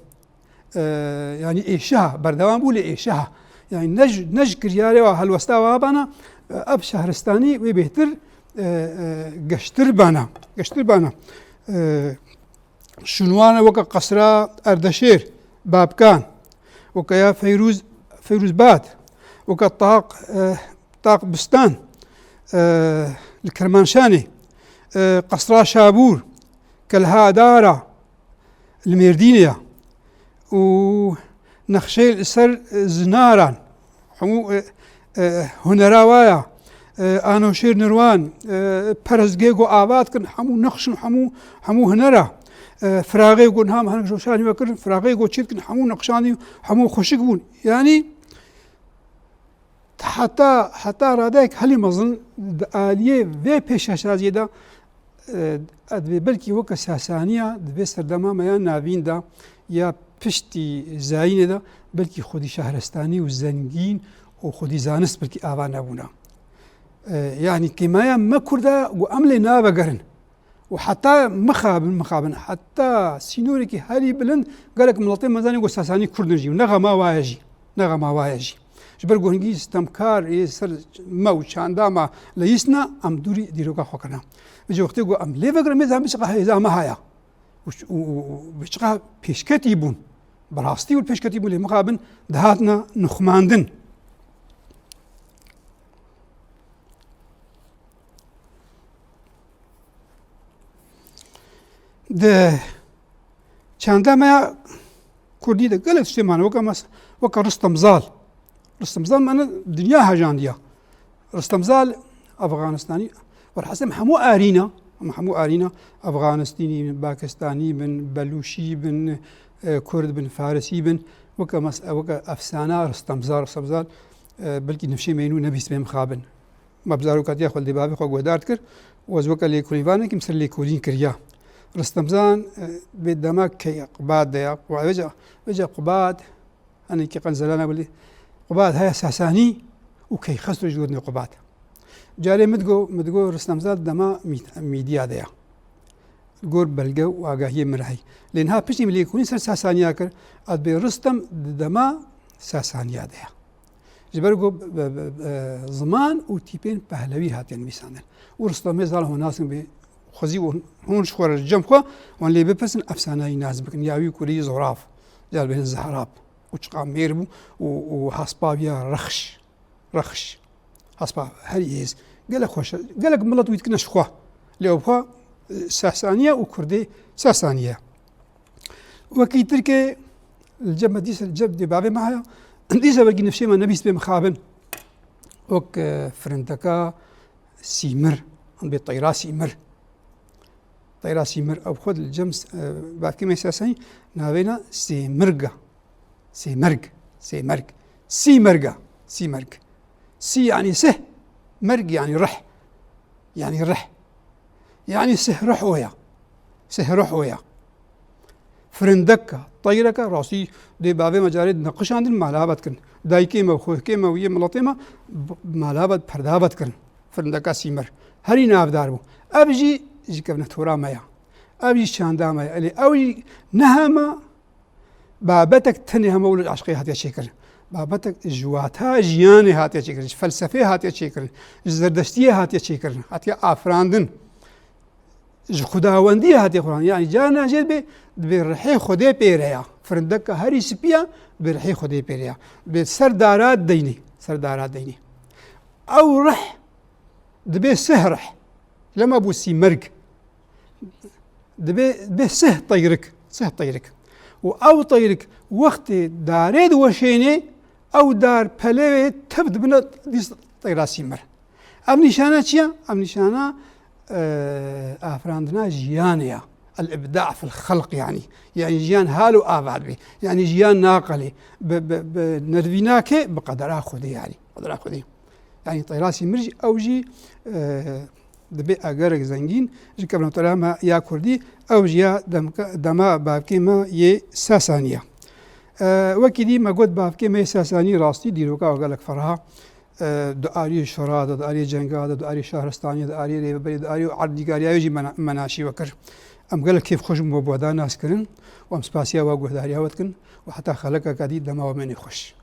E, yanî êşiha, berdewam bû lê êşiha. Yanî ne ji, ne ji kiryarê wa helwesta wa bana, e, ev şehristanî wê bêhtir, e, e, geştir bana. Geştir bana. E, Şûnwane weke Qesra Erdeşêr, Babkan, weke ya Feyrûz, Feyrûzbad, weke Taq, e, Taq Bistan, e, li Kirmanşanê, e, Qesra Şabûr, Kelha Dara, li Mêrdînê ya û nexşeyê li ser, e, zinaran, hemû, e, e, hunera wa ya, e, Anoşêr Nirwan, e, perestgehê ku ava dikin, hemû nexş in, hemû, hemû hunera, e, firaxê ku niha me hinek joşanî we kirin, firaxê ku çê dikin, hemû nexşanî, hemû xweşik bûn. Yanî, heta, heta radeyek helî mezin di aliyê vê pêşesaziyê de, e, ez dibê belkî weke Sasaniya di vê serdema me ya navîn de ya piştî zayînê de belkî xwedî şehrestanî û zengîn û xwedî zanist belkî ava nebûna. E, yanî kêmaya me Kurda ku em lê navegerin. Û heta mixabin, mixabin, heta sînorekî herî bilind gelek miletê me zanî ku Sasanî Kurd in jî û ne xema waye jî, ne xema waye jî. Ji ber ku hingî stemkar ê ser me û çanda me leyîstina, em dûrî dîroka xwe kirina. Vêca wextê ku em lê vegirin, mêza em biçiqa hêza me haya. Û, û, û, û biçiqa pêşketî bûn. Bi rastî û pêşketî bûn lê mixabin dihatina nixumandin. Di çanda me ya kurdî de gelek tiştê mane, weke mes-, weke Ristem Zal. Ristem Zal mane dinya hejandiya. Ristem Zal Afganistanî, welhasil em hemû arîna, em hemû arîna, Afganistînî bin, Pakistanî bin, Belûşî bin, e, Kurd bin, Farisî bin, weke mes-, weke efsana Ristem Zal, Ristem Zal, e, belkî nifşê me nû nebîst bê mixabin. Me bi zarokatiya xwe li dê bavê xwe guhdar dikir û ez weke lêkolînvanekî min ser lêkolîn kiriya. Ristemzan, e, vê dema key Qubad de ya. Vêca, vêca Qubad, hinekî qenzelana bilî. Qubad heye Sasanî û Keyxesro jî gotinê Qubad. Carê min digo, min digo Ristemzan dema Mîd-, Mîdiya de ya. Gor belge û agahiyê min re heye. Lê niha piştî min lêkolîn ser Sasaniya kir, ez dibê Ristem di dema Sasaniya de ya. Ji ber ku be, be, be, ziman û tîpên Pehlewî hatiye nivîsandin. Û Ristemê Zal hûn nasin bê xwezî û hûn ji xwe re cem xwe wan lê bipirsin, efsaneyî nas bikin. Ya wî kurî Zorav, car bênin Zehrab û çiqa mêr bû û, û hespa wî ya rexş, rexş. Hespa herî hêz. Gelek xweş e. Gelek milet wî dikine ji xwe. Lê ew xwe, e, Sasaniye û Kurdê Sasaniye. Wekî Tirkê li cem me dîsa, li cem dê bavê me heye. Dîsa belkî nifşê me nebîst bê mixabin. Wek, e, firindeka Sîmir, an bê teyra Sîmir. Teyra Sîmir, ew xwe li cem, e, bavkê me Sasayî navêna Sêmirga. Sêmerg, Sêmerg. Sîmerga, Sîmerg. Sî yanî sih, merg yanî rih. Yanî rih. Yanî sih rih oya. Sih rih oya. Firindeka, teyreka, rastî dê bavê me carê dineqişandin, malava dikirin. Dayikê me, xwêkê me û yê miletê me b-, malava, perdava dikirin. Firindeka Sîmer. Herî navdar bû. Ev jî ji kevnetora me ya. Ev jî çanda me ya. Elê ew jî ne hema babetek tenê hema wilo ji eşqê hatiye çêkirin. Babetek ji wata jiyanê hatiye çêkirin, ji felsefê hatiye çêkirin, ji zerdeştiyê hatiye çêkirin, hatiye afirandin. ji xudawendiyê hatiye xweran. Yani carna jê dibê, dibê rihê Xwedê pê re ya. Firindeka herî spî ya, dibê rihê Xwedê pê re ya. Dibê ser dara deynê, ser dara deynê. Ew rih dibê sih rih. Lema bû sîmerg. Dibê, dibê sih teyrik, sih teyrik. Û ew teyrik wextê darê diweşênê, ew dar pelê wê tev dibine dîs teyra sîmer. Ev nîşana çi ye? Ev nîşana, e, afirandina jiyanê ya. El-ibda' fil xelq yani. Yani jiyan hal û ava dibe. Yani jiyan naqelê. Bi, bi, bi nervî nake, bi qedera Xwedê yani. Qedera Xwedê. Yani teyra sîmir jî, ew jî, e, dibe egerek zengîn. Ji kevnotera me ya Kurdî, ew jî ya demka-, dema bavkê me yê Sasanî ya. E, wekî dî me got bavkê me yê Sasanî rastî dîroka gelek ferha. E, di arî şera de, di arî cenga de, di arî şahristaniya, di arî rêveberî, di arî erdnîgariya wê jî mena-, menaşî we kir. Em gelek kêfxweş bûn bo we nas kirin û em spasiya we guhdariya we dikin û heta xelekeke dî dema we menê xweş.